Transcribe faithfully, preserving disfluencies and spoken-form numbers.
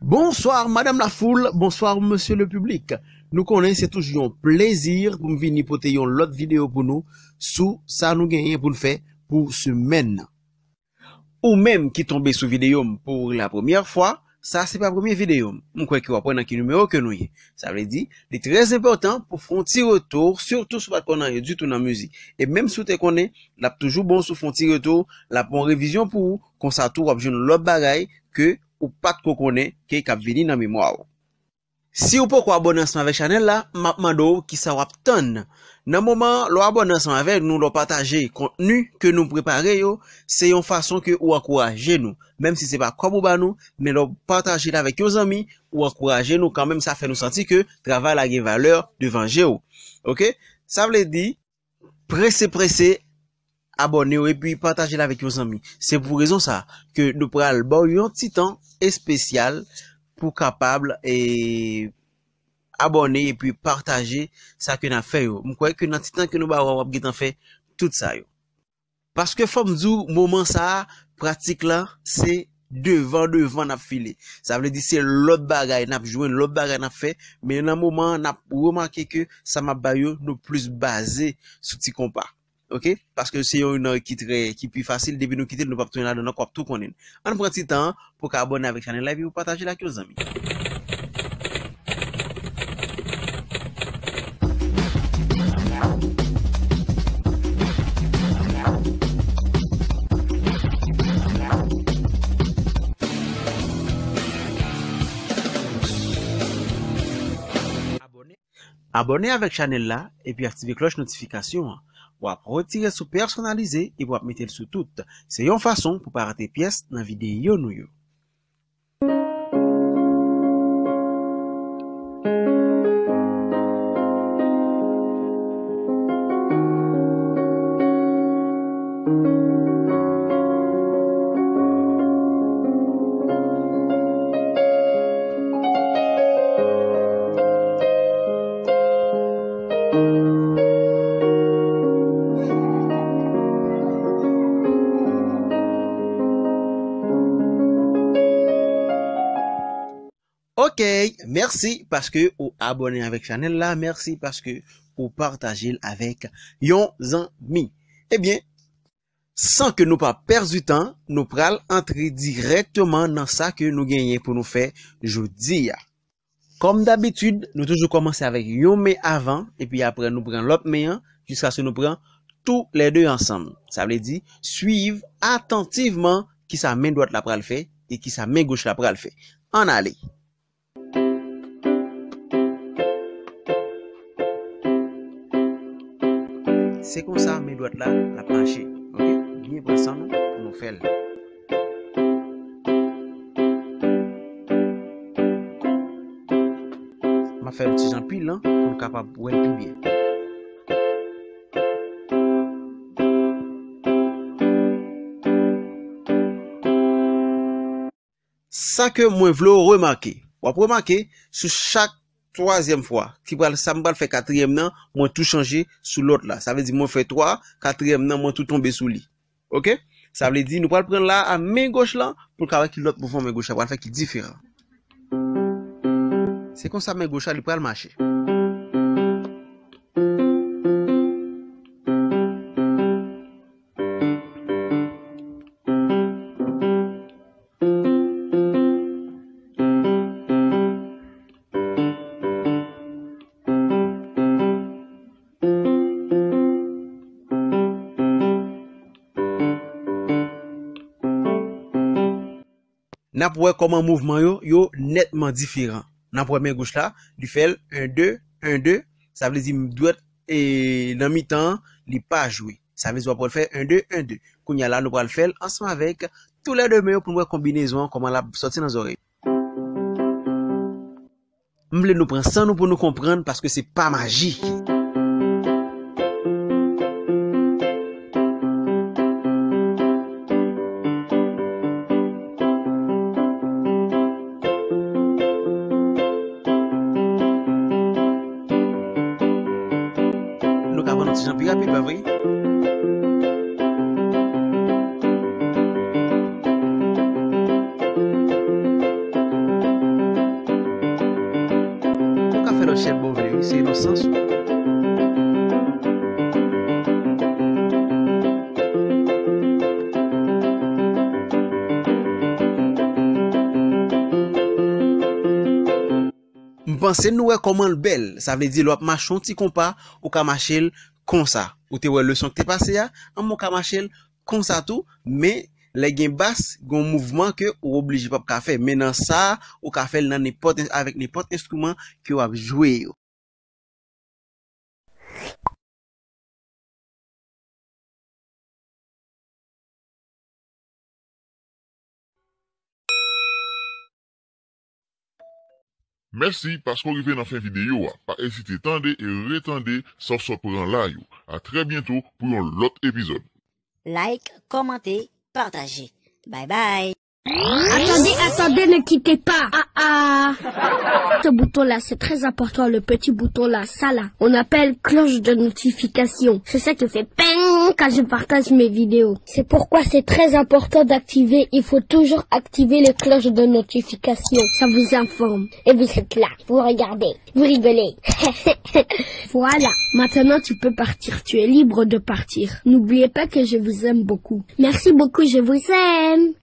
Bonsoir, Madame la foule, bonsoir, Monsieur le public. Nou konnen se toujou yon plezi pou m vini pote yon lòt videyo pou nou sou sa nou genyen pou n fè pou semèn nan. Ou menm ki tonbe sou videyo m pou la premyè fwa, sa se pa premye videyo m. M kwè ke w ap wè nan ki nimewo ke nou ye. Sa vle di, li trè enpòtan pou fè yon ti retou, sitou si w pa t konn anyen ditou nan mizik. E menm si w te konnen, l ap toujou bon si w fè yon ti retou, l ap yon revizyon pou ou, konsa tou w ap jwenn lòt bagay ke ou pa t ko konnen ke k ap vini nan memwa w. Si w poko abòne ansanm avèk chanèl la, m ap mande w kisa w ap tann. Nan moman lè w abòne ansanm avèk nou, lè w pataje kontni ke nou prepare yo, se yon fason ke ou ankouraje nou. Menm si se pa kòb ou ba nou, men lè w pataje l avèk yon zanmi, ou ankouraje nou kanmenm, sa fè nou santi ke travay la gen valè devan je w. Oke? Sa vle di, prese, prese, abòne w epi pataje l avèk yon zanmi. Se pou rezon sa ke nou pral ba w yon ti tan espesyal pou w kapab, e, abòne epi pataje sa ke n ap fè yo. M kwè ke nan ti tan ke nou ba w, w ap gentan fè tout sa yo. Paske fò m di w, moman sa a, pratik la, se devan, devan n ap file. Sa vle di se lòt bagay n ap jwenn, lòt bagay n ap fè, men nan moman an, n ap remake ke sa m ap ba yo, nou plis baze sou ti konpa. Oke? Paske se yon, yon ki trè, ki pi fasil, depi nou kite l, nou p ap tounen ladan l ankò, w ap tou konnen l. Ann pran ti tan an pou w ka abòne avèk chanèl la, epi pou pataje l ak yon zanmi. Abòne avèk chanèl la epi aktive klòch notifikasyon an. W ap retire sou pèsonalize epi w ap mete l sou tout. Se yon fason pou pa rate pyès nan videyo nou yo. Ok, mèsi paske ou abòne avèk chanèl la, mèsi paske ou pataje l avèk yon zanmi. Ebyen, san ke nou pa pèdi tan, nou pral antre dirèkteman nan sa ke nou genyen pou nou fè jodi a. Kòm dabitid, nou toujou kòmanse avèk yon men avan, epi apre nou pran lòt men an, jiskaske nou pran toulède ansanm. Sa vle di, swiv atantivman kisa men dwat la pral fè e kisa men goch la pral fè. Ann ale! Se konsa men dwat la, l ap mache. Oke? Byen pran san nou pou nou fè l. M ap fè yon ti jan pi lan pou n kapab wè l pi byen. Sa ke mwen vle w remake. W ap remake, sou chak twazyèm fwa, ki pral, sa m pral fè katriyèm nan, mwen tou chanje sou lòt la. Sa vle di mwen fè twa, katriyèm nan, mwen tou tonbe sou li. Oke? Sa vle di nou pral pran la a men goch lan, pou n ka wè ki lòt mouvman men goch la pral fè ki diferan. Se konsa men goch la li pral mache. N ap wè kòman mouvman yo, yo nètman diferan. N ap wè men goch la, li fè l en de, en de, sa vle di dwèt, e, nan mitan an, li pa jwe. Sa vle di w ap wè l fè en de, en de. Kounye a la, nou pral fè l ansanm avèk toulède men yo pou n wè konbinezon an, kòman l ap sòti nan zòrèy. M vle nou pran san nou pou nou konprann, paske se pa maji. Nou ka pran yon ti jan pi rapid, pa vre? Chèl ba w vle wi, se inosans ou. M panse nou wè kòman l bèl. Sa vle di lè w ap mache yon ti konpa, ou ka mache l konsa. Ou te wè leson k te pase a? Anben, ou ka mache l konsa tou, men lè gen bas, gen yon mouvman ke ou oblije p ap ka fè. Men nan sa, ou ka fè l nan nenpòt, avèk nenpòt enstriman ke w ap jwe yo. Mèsi paske w rive nan fen videyo a. Pa ezite tande e retande sa w sot pran la yo. A trè byento pou yon lòt epizòd. Like, kòmante, pataje. Bye bye. Attendez, attendez, ne quittez pas. Ah ah. Ce bouton-là, c'est très important, le petit bouton-là, ça là. On appelle cloche de notification. C'est ça qui fait ping quand je partage mes vidéos. C'est pourquoi c'est très important d'activer. Il faut toujours activer les cloches de notification. Ça vous informe. Et vous êtes là. Vous regardez. Vous rigolez. Voilà. Maintenant, tu peux partir. Tu es libre de partir. N'oubliez pas que je vous aime beaucoup. Merci beaucoup, je vous aime.